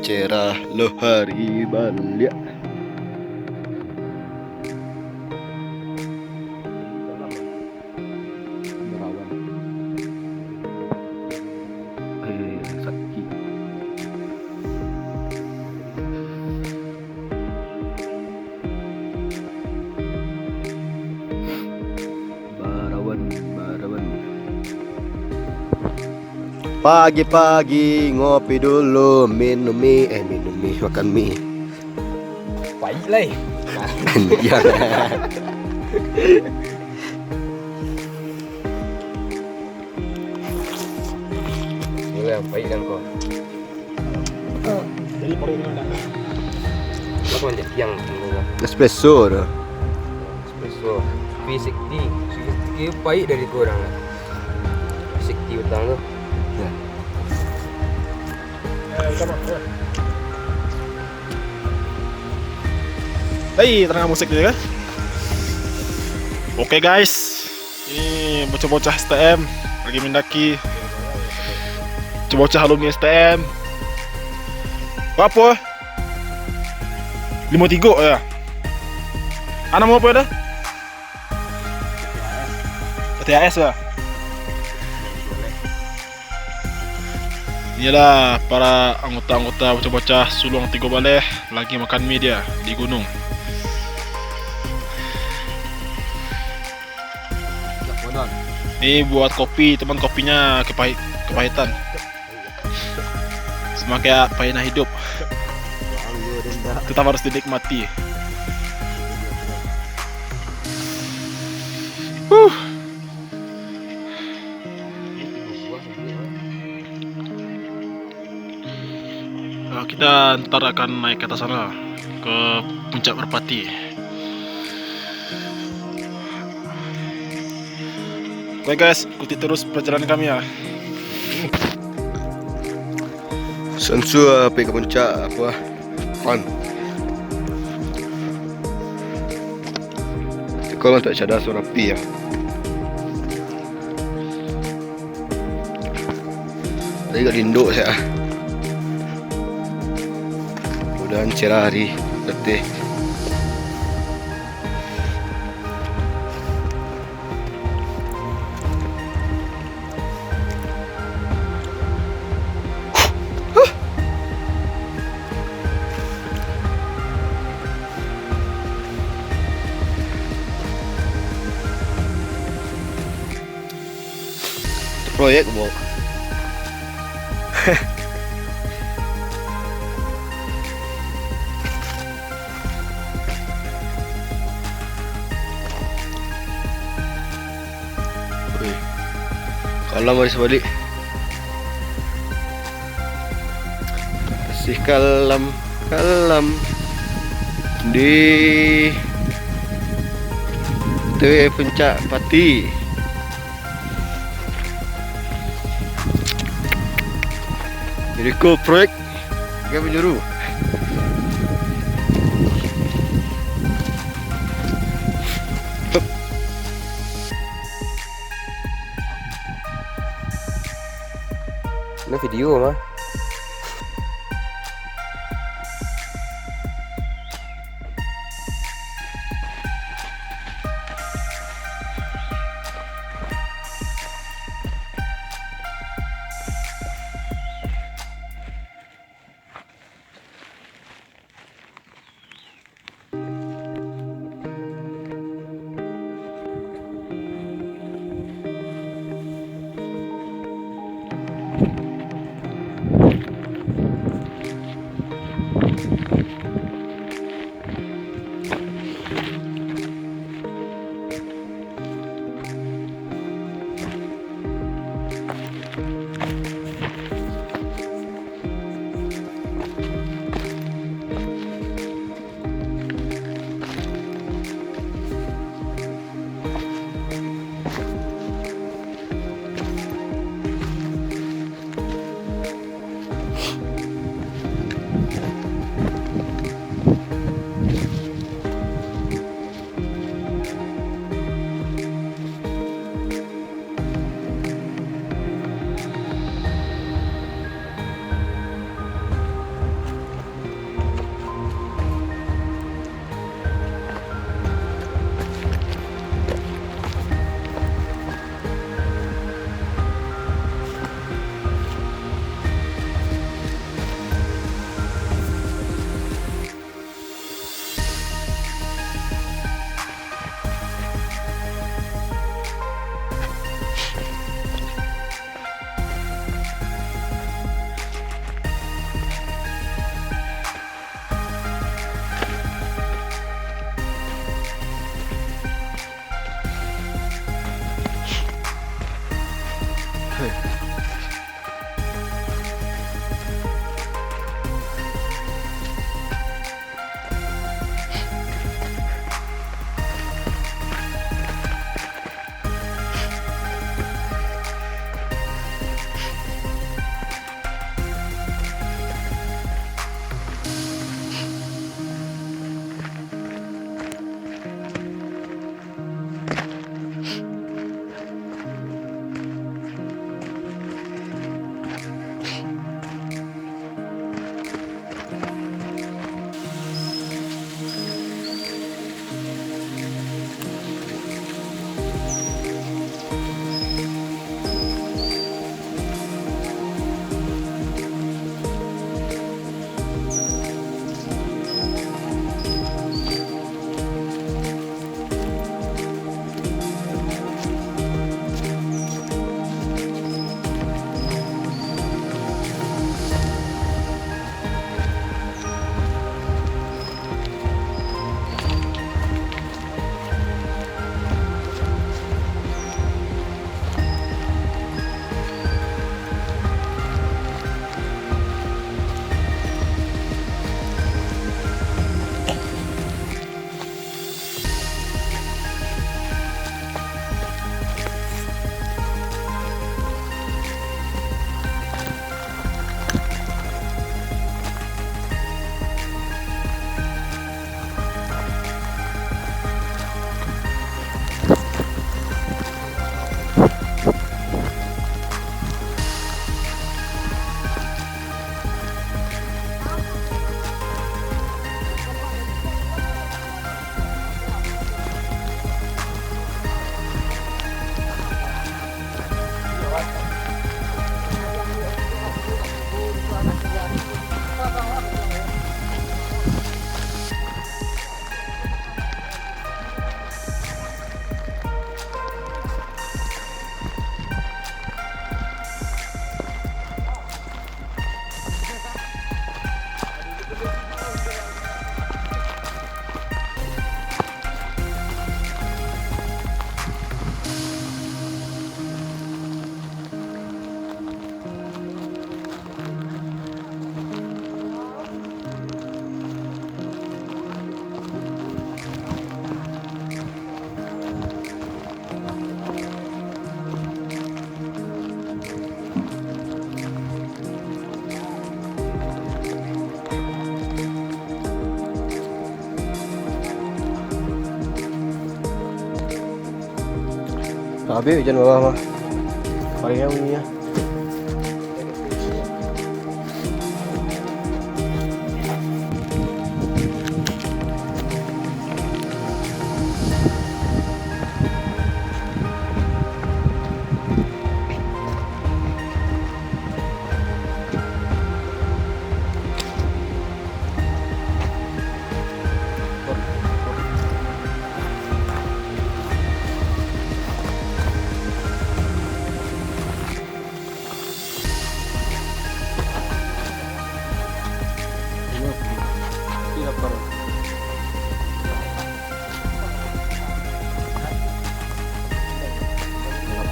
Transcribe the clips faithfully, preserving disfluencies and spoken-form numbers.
Cerah lo hari baliak. Eh, sakik. Barawan, barawan. Pagi-pagi ngopi dulu, minum mi, eh, minum mi, makan mi. Pahit lai. Iya. Boleh pahit kan kau. Jadi paruh ni ada. Apa macam tiang? Espresso tu. Espresso. V sixty. V sixty pahit dari tu orang lah. V sixty utang tu. Ya. Hei, terdengar musik juga kan? Oke guys, ini bocah-bocah S T M lagi mendaki. Bocah-bocah alumni S T M. Apa? Lima tiga ya. Anak mau apa dah? T H S lah. Iyalah, para anggota-anggota bocah-bocah Suluang Tigo Baleh lagi makan mi dia di gunung. Ini buat kopi, teman, kopinya kepahit, kepahitan. Semakin pahitnya hidup. Tetap harus dinikmati. Huh. Ah, kita ntar akan naik ke atas sana, ke puncak Merpati. Oke guys, ikuti terus perjalanan kami ya. Sansua pai ka puncak, apa? Pan. Tiko lah tak cadas, rapi ya. Tadi agak lindok sajo ah. Mudahan cerah hari, letih. Proyek, Bo. Wih. Kalam harus balik. Masih kalam, kalam. Di tu puncak Pati. Jadi ko proyek Dia menyuruh. Ini video mah. Abih ujan bawah mah. Paling bunyi ya.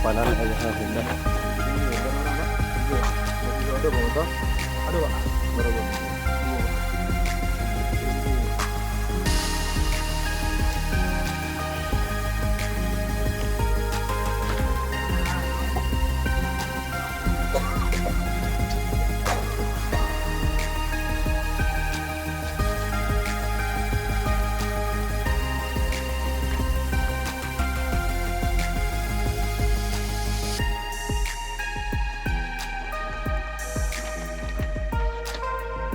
Lapanan ayah sudah. Ada, Bang, ada? Ada, Bang. Baru, Bang.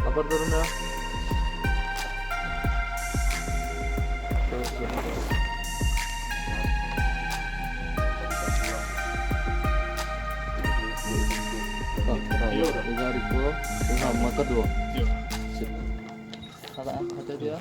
Lapor turun dah. Terus, ya. Oh, tiga ribu. Nah, maka dua. Sip. Kakak, hati-hati ya.